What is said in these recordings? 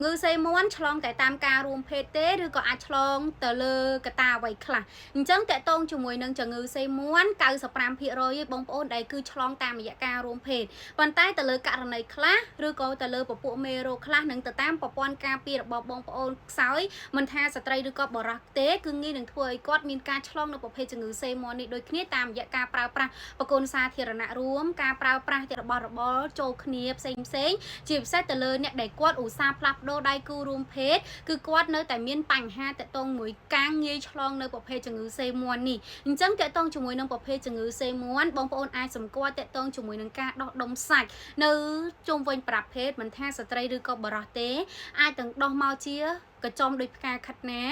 ងឺសេមាន់ឆ្លងតែតាមការរួមភេទទេឬក៏អាចឆ្លងទៅលើកត្តាអ្វីខ្លះអញ្ចឹងតកតងជាមួយនឹងជំងឺសេមាន់95%ឯងបងប្អូនដែលគឺឆ្លងតាមរយៈការរួមភេទប៉ុន្តែទៅលើករណីខ្លះឬក៏ទៅលើពពួកមេរោគខ្លះនឹងទៅតាមប្រព័ន្ធការពាររបស់បងប្អូនខ្សោយមិនថាស្ត្រីឬក៏បុរសទេគឺងាយនឹងធ្វើឲ្យគាត់មានការឆ្លងនៅប្រភេទជំងឺសេមាន់នេះដូចគ្នាតាមរយៈការប្រើប្រាស់ប្រព័ន្ធសាធារណៈរួមការប្រើប្រាស់របស់របរចូលគ្នាផ្សេងផ្សេងៗ ជាពិសេសទៅលើអ្នកដែលគាត់ឧស្សាហ៍ផ្លាស់ប្ដូរដៃគូរួមភេទគឺគាត់នៅតែមានបញ្ហាតកតងមួយការងាយឆ្លងនៅប្រភេទជំងឺសេមាន់នេះអញ្ចឹងតកតងជាមួយនឹងប្រភេទជំងឺសេមាន់បងប្អូនអាចសម្គាល់តកតងជាមួយនឹងការដោះដុំសាច់នៅជុំវិញប្រភេទមិនថាស្ត្រីឬក៏បុរសទេអាចទាំងដោះមកជាកញ្ចំដូចផ្កាខាត់ណា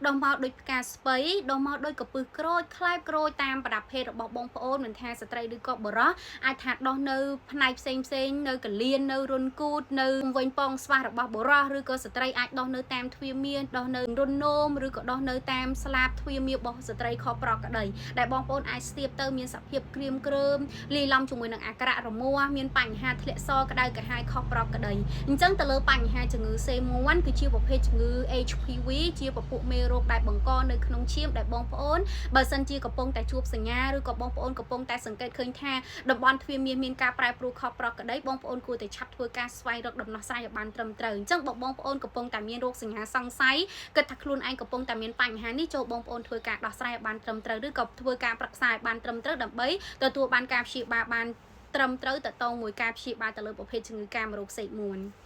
ដោះមកដូចផ្កាស្ពៃដោះមកដូចកពឹសក្រូចខ្លែបក្រូចតាមប្រភេទរបស់បងប្អូនមិនថាស្ត្រីឬក៏បុរស អាចថាដោះនៅផ្នែកផ្សេងផ្សេងៗនៅកលៀននៅរុនគូតនៅជុំវិញពងស្វាស់របស់បុរសឬក៏ស្ត្រីអាចដោះនៅតាមទ្វារមានដោះនៅរុននោមឬក៏ដោះនៅតាមស្លាបទ្វារមានរបស់ស្ត្រីខុសប្រក្តីដែលបងប្អូនអាចស្ទាបទៅមានសភាពក្រៀមក្រើមលាយឡំជាមួយនឹងអាក្រក់រមាស់មានបញ្ហាធ្លាក់សក្តៅក្រហាយខុសប្រក្តីអញ្ចឹងទៅលើបញ្ហាជំងឺសេមាន់គឺជាប្រភេទជំងឺ HPV ជាពពួកមេរោគដែលបង្កនៅក្នុងឈាមដែលបងប្អូនបើសិនជាកំពុងតែជួបសញ្ញាឬក៏បងប្អូនកំពុងតែសង្កេតឃើញថា តំបន់ទ្វារមាសមានការប្រែប្រួលខុសប្រក្រតីបងប្អូនគួរតែឆាប់ធ្វើការស្វែងរកដំណោះស្រាយឲ្យបានត្រឹមត្រូវអញ្ចឹងបើបងប្អូនកំពុងតែមានរោគសញ្ញាសង្ស័យគិតថាខ្លួនឯងកំពុងតែមានបញ្ហានេះចូលបងប្អូនធ្វើការដោះស្រាយឲ្យបានត្រឹមត្រូវឬក៏ធ្វើការប្រឹក្សាឲ្យបានត្រឹមត្រូវដើម្បីទទួលបានការព្យាបាលបានត្រឹមត្រូវតទៅមួយការព្យាបាលទៅលើប្រភេទជំងឺកាមរោគសេកមួន។